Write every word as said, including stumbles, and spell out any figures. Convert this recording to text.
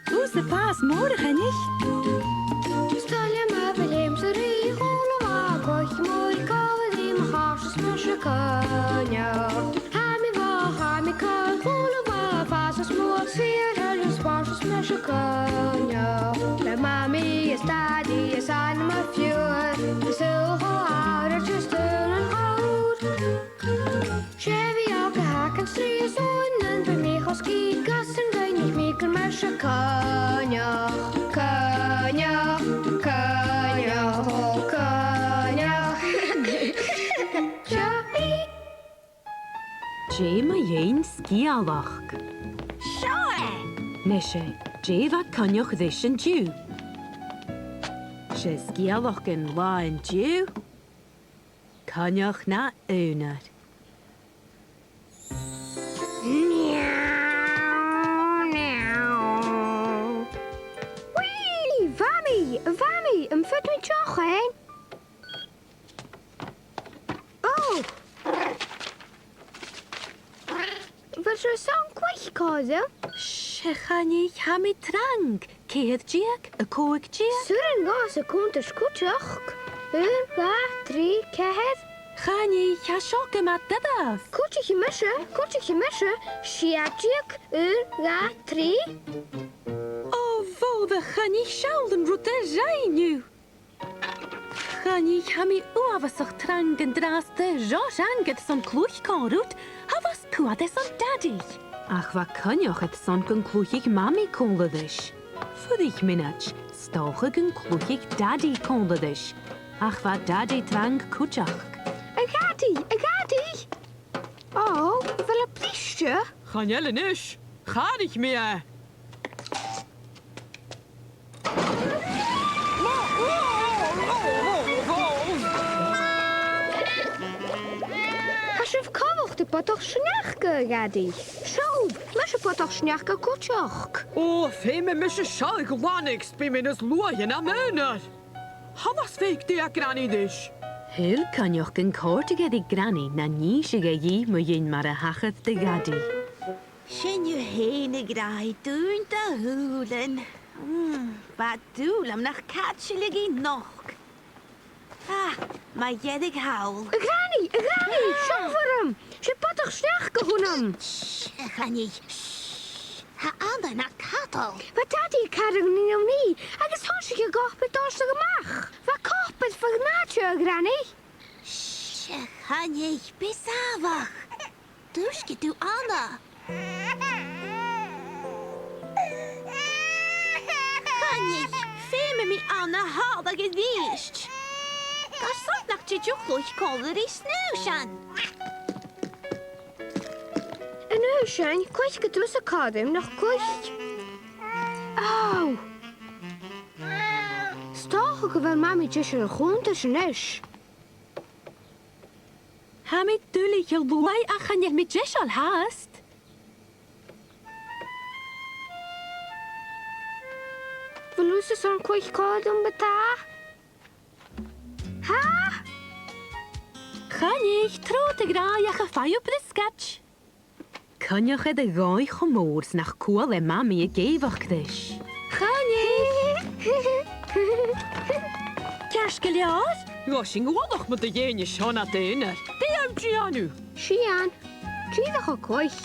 Thusa fàs mòr, a Choinnich. Is toil leam a bhith leamsa ri chùl a' bhàigh, coic mòr còmhla ri mo chàirdeas, mise Coinneach. Tha mi bhochd, tha mi coimh, chùl a' bhàigh, fàs is mòr, 's fìor thoil leam spòrs, is mise Coinneach. Le Mamaidh is Dadaidh is ainm a' phiuthar, is uile cho àraid is daonnan cho ùr. 'S e bhith òg a th' agam, strì is uain, nam biodh mi cho sgìth, gus an cluinnich mi gur mise Coinneach, Coinneach, Coinneach, o Coinneach. Seo i. Dè mu dheidhinn sgeulachd? Seo e! Nise, dè bha Coinneach ris an-diugh? 'S e sgeulachd an latha an-diugh Coinneach na aonar. Wee! Mamaidh! Mamaidh! Am faod mi deoch fhaighinn? Ò! A bheil sibh airson cluich còmhla rium? Seadh, a Choinnich, tha mi trang. Ceithir deug, a còig deug. 'S urrainn dhomhsa cunntas cuideachd. Aon, dhà, trì, ceithir. A Choinnich, tha seo gu math doirbh. Cuidichidh mise, cuidichidh mise. Sia deug, aon, dhà, trì. Ò, bhò, a Choinnich, seall an rud a rinn thu. A Choinnich, tha mi uabhasach trang an-dràsta, ro trang airson cluich còmhla riut, tha fhios, cuideachd airson Dadaidh. Ach bha Coinneach airson gun cluicheadh Mamaidh còmhla ris. Fuirich mionaid, 's dòcha gun cluicheadh Dadaidh còmhla ris. Ach bha Dadaidh trang cuideachd. A Dhadaidh, a Dhadaidh! Ò, a bheil e briste? Chan eil a-nis. Chàraich mi e. Tha sibh coltach ri bodach-sneachda, a Dhadaidh. Seall, mise bodach-sneachda cuideachd. Ò, feumaidh mise seo a ghlanadh, 's bidh mi nas luaithe na m' aonar. Thalla 's faigh dè tha Granny ris. Shaoil Coinneach gun còrdadh e ri Granny nan innseadh e dhi mu dheidhinn mar a thachair do Dhadaidh. Sin thu fhèin, a ghràidh, dùin do shùilean. Mm, bha dùil agam nach caidileadh i a-nochd. Ah, mu dheireadh thall. A Ghranaidh, a Ghranaidh, seall orm! 'S e bodach-sneachda a th' annam! Shh, a Choinnich, shh. Tha Anna na cadal. Bha Dadaidh a' càradh na h-uinneig agus thòisich a' chupa a' dòrtadh a-mach. Bha a' chupa air falbh an àite, a Ghranaidh. Shh, a Choinnich, bi sàmhach. Dùisgidh tu Anna. A Choinnich, feumaidh mi Anna a thàladh a-rithist. Carson nach tèid thu a chluich còmhla ri Snùisean? A Shnùisein, cluichidh tusa còmhla rium, nach cluich? Ow! 'S dòcha gu bheil Mamaidh deiseil a chunntas a-nis. Tha mi duilich, a luaidh, ach chan eil mi deiseil fhathast. A bheil thusa airson cluich còmhla rium, ma-thà? Tha? A Choinnich, trobhad, a ghràidh, ach am faigh thu briosgaid? Coinneach air a dhòigh cho mòr 's nach cuala e Mamaidh ag èigheachd ris. A Choinnich! Ceart gu leòr? Bha sinn uabhasach math a dhèanamh seo nad aonar. Dè tha thu a' dèanamh? Sian, dìreach a' cluich.